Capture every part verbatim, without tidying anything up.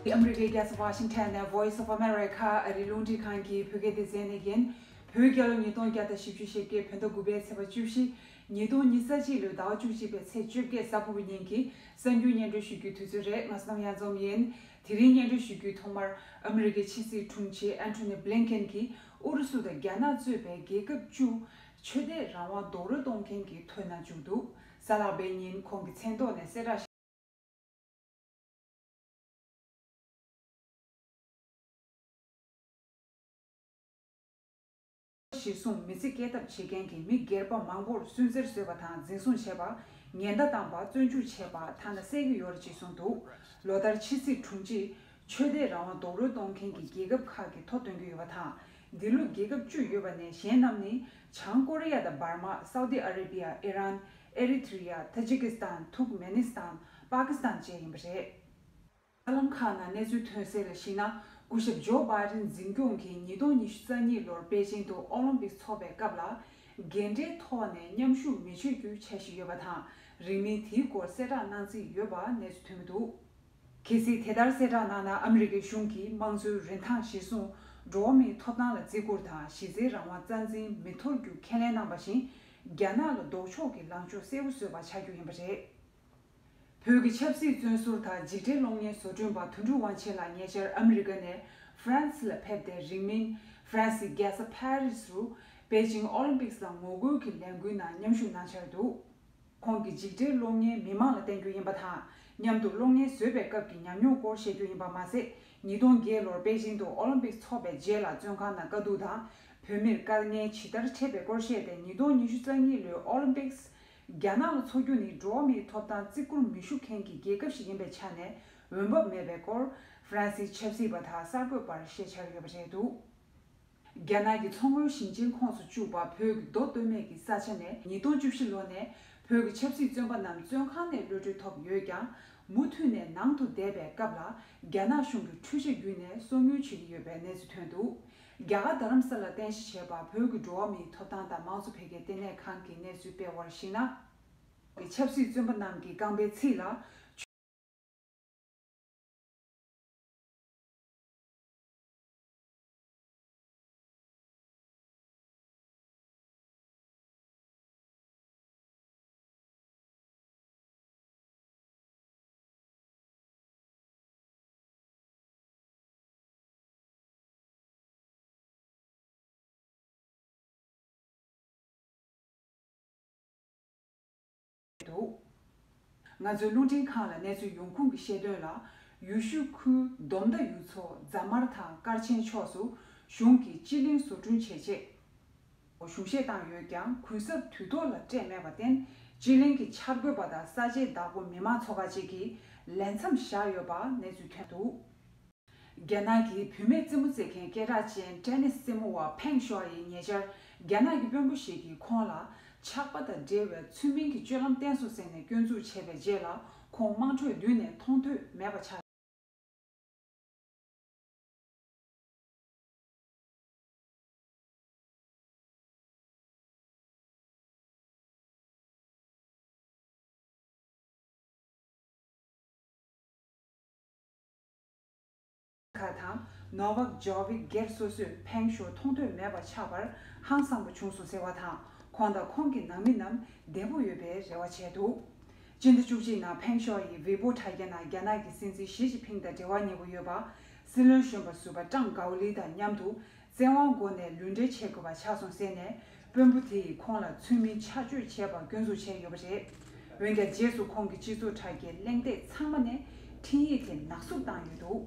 འདི་ཨ་མི་རི་ཀའི་རྒྱལ་ས་ཝ་ཤིང་ཊོན་ནས་Voice of America ཨ་རིའི་རླུང་འཕྲིན་ཁང་གི་བོད་སྐད་སྡེ་ཚན་ནས་ཡིན། བོད་རྒྱལ་ལོ་ཉིས་སྟོང་བརྒྱ་དང་བཞི་བཅུ་ཞེ་བརྒྱད། བོད་ཟླ་དགུ་པའི་ཚེས་པ་བཅུ་བཞི། ཉིས་སྟོང་ཉི་ཤུ་རྩ་གཅིག་ལོའི་ཟླ་བ་བཅུ་གཅིག་པའི་ཚེས་བཅོ་བརྒྱད་གཟའ་ཕུར་བུའི་ཉིན་གྱི་གསར་འགྱུར་སྙན་སྒྲོན་ཞུ་རྒྱུའི་དུས་ཚོད་རེད། ང་བསོད་ནམས་གཡང་འཛོམས་ཡིན། དེ་རིང་སྙན་སྒྲོན་ཞུ་རྒྱུའི་ཐོག་མར་ཨ་མི་རི་ཀའི་ཕྱི་སྲིད་དྲུང་ཆེ་ཨན་ཐོ་ནི་བྷི་ལིན་ཀེན་གྱིས་ཨུ་རུ་སུ་དང་རྒྱ་ནག་གཙོས་པའི་རྒྱལ་ཁབ་བཅུ་ཆོས་དད་རང་དབང་རྡོག་རོལ་གཏོང་མཁན་གྱི་ཐོ་ནང་བཅུག་འདུག་གཟའ་ལྷག་པའི་ཉིན་ཁོང་གི་མཚན་ཐོག་ནས་གསལ་བསྒྲགས་གཞིར་བཟུང་མི་ཚེ་སྐྱེལ་ཐབས་བྱེད་མཁན་གྱི་མི་སྒེར་པ་མང་པོར་སུན་གཙེར་བཟོས་པ་དང་འཛིན་བཟུང་བྱས་པ། ཉེན་བརྡ་བཏང་པ། བཙོན་འཇུག་བྱས་པ་ཐ་ན་བསད་ཀྱི་ཡོད་རེད་ཅེས་གསུངས་འདུག་ལོ་ལྟར་ཕྱི་སྲིད་དྲུང་ཆེས་ཆོས་དད་རང་དབང་རྡོག་རོལ་གཏོང་མཁན་གྱི་རྒྱལ་ཁབ་ཁག་གི་ཐོ་འདོན་གྱི་ཡོད་པ་དང་། འདི་ལོ་རྒྱལ་ཁབ་བཅུ་ཡོད་པ་ནས་གཞན་རྣམས་ནི་བྱང་ཀོ་རི་ཡ་དང་འབར་མ། སའུ་དི་ཨ་རེ་བི་ཡ། ཨི་རན། ཨེ་རི་ཐི་རི་ཡ། ཐ་ཇི་ཀི་སི་ཐན། ཐུར་ཀ་མེ་ནི་སི་ཐན། པ་ཀི་སི་ཐན་བཅས་ཡིན་པ་རེད། གསར་ལམ་ཁག་ནང་གནས་ཚུལ་ཐོན་གསལ་ལ་གཞིགས་ན། སྐུ་ཞབས་ཇོ་བྷའི་ཌེན་འཛིན་སྐྱོང་གིས་ཉིས་སྟོང་ཉི་ཤུ་རྩ་གཉིས་ལོར་པེ་ཅིང་དུ་ཨོ་ལིམ་པིག་ཚོགས་པའི་སྐབས་ལ། འགན་འཁྲིའི་ཐོག་ནས་མཉམ་ཞུགས་མི་བྱེད་རྒྱུའི་འཆར་གཞི་ཡོད་པ་དང་། རིང་མིན་དེའི་སྐོར་གསལ་བསྒྲགས་གནང་རྩིས་ཡོད་པ་གནས་ཚུལ་ཐོན་གྱི་འདུག་གལ་སྲིད་དེ་ལྟར་གསལ་བསྒྲགས་གནང་ན། ཨ་མི་རི་ཀའི་གཞུང་གིས་དམངས་གཙོའི་རིན་ཐང་གཞིར་བཟུང་། འགྲོ་བ་མིའི་ཐོབ་ཐང་ལ་བརྩི་བཀུར་དང་། གཞི་རྩའི་རང་དབང་རྩ་འཛིན་མི་འཐོར་རྒྱུ་ཁས་ལེན་གནང་བ་བཞིན། རྒྱ་ནག་ལ་ལྡོག་ཕྱོགས་ཀྱི་ལངས་ཕྱོགས་གསལ་པོ་བཟོས་པ་ཆགས་རྒྱུ་ཡིན་པ་རེད། བོད་ཀྱི་ཆབ་སྲིད་བཙོན་ཟུར་དང་འཇིགས་བྲལ་གློག་བརྙན་བཟོ་སྐྲུན་པ་དོན་གྲུབ་དབང་ཆེན་ལགས་ཉེ་ཆར་ཨ་མི་རི་ཀ་ནས་ཧྥ་རན་སི་ལ་ཕེབས་ཏེ། རིང་མིན་ཧྥ་རན་སིའི་རྒྱལ་ས་ཕ་རི་སི་རུ་པེ་ཅིང་ཨོ་ལིམ་པིག་སི་ལ་ངོ་རྒོལ་གྱི་ལས་འགུལ་ནང་མཉམ་ཞུགས་གནང་འཆར་འདུག་ཁོང་གིས་འཇིགས་བྲལ་གློག་བརྙན་མི་མང་ལ་བསྟན་རྒྱུ་ཡིན་པ་དང་། མཉམ་དུ་གློག་བརྙན་བཟོས་པའི་སྐབས་ཀྱི་ཉམས་མྱོང་སྐོར་བཤད་རྒྱུ་ཡིན་པ་མ་ཟད། ཉིས་སྟོང་བརྒྱད་ལོར་པེ་ཅིང་དུ་ཨོ་ལིམ་པིག་ཚོགས་པའི་རྗེས་ལ་བཙོན་ཁང་ནང་དཀའ་སྡུག་དང་། བོད་མིར་དཀའ་ངལ་ཇི་ལྟར་འཕྲད་པའི་སྐོར་བཤད་དེ། ཉིས་སྟོང་ཉི་ཤུ་རྩ་གཉིས་ལོའི་ཨོ་ལིམ་པིག་སི་རྒྱ་ནག་ལ་འཚོགས་རྒྱུ་ནི་འགྲོ་བ་མིའི་ཐོབ་ཐང་བརྩི་བཀུར་མི་ཞུ་མཁན་གྱི་རྒྱལ་ཁབ་ཞིག་ཡིན་པའི་ཆ་ནས་འོས་འབབ་མེད་པའི་སྐོར་ཧྥ་རན་སིའི་ཆབ་སྲིད་པ་དང་གསར་འགོད་པར་བཤད་འཆར་ཡོད་པ་རེད་འདུག་རྒྱ་ནག་གི་མཚོ་སྔོན་ཞིང་ཆེན་ཁོངས་སུ་བཅུག་པ་བོད་ཀྱི་མདོ་སྟོད་སྨད་ཀྱི་ས་ཆ་ནས་ཉིས་སྟོང་བཅུ་བཞི་ལོ་ནས་བོད་ཀྱི་ཆབ་སྲིད་བཙོན་པ་རྣམས་བཙོན་ཁང་ནས་གློད་གྲོལ་ཐོབ་ཡོད་ཀྱང་། མུ་མཐུད་ནས་ནང་དུ་བསྡད་པའི་སྐབས་ལ་རྒྱ་ནག་གཞུང་གི་འཕྲུལ་ཆས་བརྒྱུད་ནས་སོ་ཉུལ་བྱེད་ཀྱི་ཡོད་པའི་གནས་ཚུལ་ཐོན་འདུག་རྒྱ་གར་རྡ་རམ་ས་ལར་རྟེན་གཞི་བྱས་པ་བོད་ཀྱི་འགྲོ་བ་མིའི་ཐོབ་ཐང་དང་དམངས་གཙོ་འཕེལ་རྒྱས་ལྟེ་གནས་ཁང་གིས་གནས་ཚུལ་སྤེལ་བར་གཞིགས་ན། ཆབ་སྲིད་བཙོན་པ་རྣམས་ཀྱི་རྐང་པའི་ཚིགས་ལ། འདུག་ང་ཚོའི་རླུང་འཕྲིན་ཁང་ལ་གནས་ཚུལ་ཡོང་ཁུངས་ཀྱིས་བཤད་དོན་ལ། ཡུལ་ཤུལ་ཁུལ་སྡོམ་མདའ་ཡུལ་ཚོ་རྫ་དམར་ཐང་དཀར་ཆེན་ཕྱོགས་སུ་གཞུང་གིས་སྤྱི་གླིང་བཟོ་སྐྲུན་བྱེད་ཆེད་གཞུང་བཞེས་བཏང་ཡོད་ཀྱང་། གུན་གསབ་དུས་ཐོག་ལ་སྤྲད་མེད་པར་བརྟེན། སྤྱི་གླིང་གི་འཆར་འགོད་པ་དང་ས་ཆའི་བདག་པོ་མི་མང་ཚོགས་ཁག་ཅིག་གིས་ལས་མཚམས་བཞག་ཡོད་པ་གནས་ཚུལ་ཐོན་འདུག་རྒྱ་ནག་གི་བུད་མེད་རྩེད་མོ་རྩེ་མཁན་སྐད་གྲགས་ཅན་ཊེ་ནིས་རྩེད་མོ་བ་ཕེང་ཤོ་ཡིས་ཉེ་ཆར་རྒྱ་ནག་གི་དཔོན་པོ་ཞིག་གིས་ཁོང་ལ་ཆགས་པ་དང་འབྲེལ་བའི་ཚུལ་མིན་གྱི་སྤྱོད་ལམ་བསྟེན་སོང་ཟེར་ནས་སྐྱོན་འཛུགས་བྱས་པའི་རྗེས་ལ། ཁོང་དམངས་ཁྲོད་མདུན་ནས་མཐོང་ཐོས་མེད་པ་ཆགས། ཁ་དང་ནོ་ཝག་ཇོ་ཝིག་སྒེར་སོ་སོས་ཕེང་ཤོ་མཐོང་ཐོས་མེད་པ་ཆགས་པར་ཧང་སངས་པ་བྱུང་སོང་ཟེར་བ་དང་། ཁོང་དང་ཁོང་གི་ནང་མི་རྣམས་བདེ་པོ་ཡོད་པའི་རེ་བ་བྱས་འདུག་སྤྱི་ཟླ་བཅུ་གཅིག་ནང་ཕེང་ཤོ་ཡིས་ཝེ་པོ་དྲ་རྒྱ་ནང་རྒྱ་ནག་གི་སྲིད་འཛིན་ཞི་ཅིན་ཕིང་དང་འབྲེལ་བ་ཉེ་པོ་ཡོད་པ། སྲིད་བློན་གཞོན་པ་ཟུར་པ་ཀྲང་གའོ་ལི་དང་མཉམ་དུ་བཙན་དབང་སྒོ་ནས་ལུས་འབྲེལ་བྱེད་དགོས་པ་ཆགས་སོང་ཟེར་ནས། དཔོན་པོ་དེ་ཡིས་ཁོང་ལ་ཚུལ་མིན་ཆགས་སྤྱོད་བྱས་པ་སྐྱོན་འཛུགས་བྱས་ཡོད་པ་རེད། འོན་ཀྱང་། རྗེས་སུ་ཁོང་གི་སྤྱི་ཚོགས་དྲ་རྒྱའི་གླེང་སྟེགས་ཚང་མ་ནས་འཕྲིན་ཡིག་དེ་ནག་བསུབ་བཏང་ཡོད་འདུག་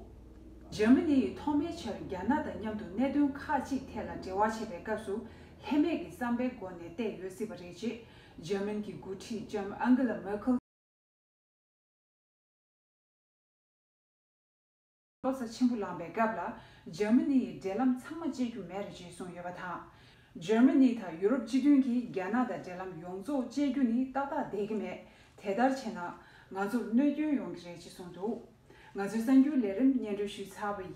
འཇར་མ་ནི་ཡིས་ཐོག་མའི་ཆར་རྒྱ་ནག་དང་མཉམ་དུ་གནད་དོན་ཁག་ཅིག་ཐད་ལ་འབྲེལ་བ་བྱེད་པའི་སྐབས་སུ། ལྷད་མེད་ཀྱི་བསམ་པའི་སྒོ་ནས་བལྟས་ཡོད་སྲིད་པ་རེད། ཅེས་འཇར་མན་གྱི་འགོ་ཁྲིད་ལྕམ་ཨན་གྷི་ལ་མེར་ཁེལ་བློ་འཚབ་ཆེན་པོ་ལངས་པའི་སྐབས་ལ། འཇར་མ་ནི་ཡིས་འབྲེལ་ལམ་ཚང་མ་བཅད་རྒྱུ་མེད་རེད་ཅེས་གསུངས་ཡོད་པ་དང་། འཇར་མ་ནི་དང་ཡུ་རོབ་སྤྱི་མཐུན་གྱིས་རྒྱ་ནག་དང་འབྲེལ་ལམ་ཡོངས་རྫོགས་བཅད་རྒྱུ་ནི་ཏག་ཏག་བསྡད་ཀྱི་མེད། དེ་ལྟར་བྱས་ན་ང་ཚོར་གནོད་སྐྱོན་ཡོང་གི་རེད་ཅེས་གསུངས་འདུག་ང་ཚོའི་གསར་འགྱུར་ལས་རིམ་སྙན་སྒྲོན་ཞུས་ཚར་བ་ཡིན།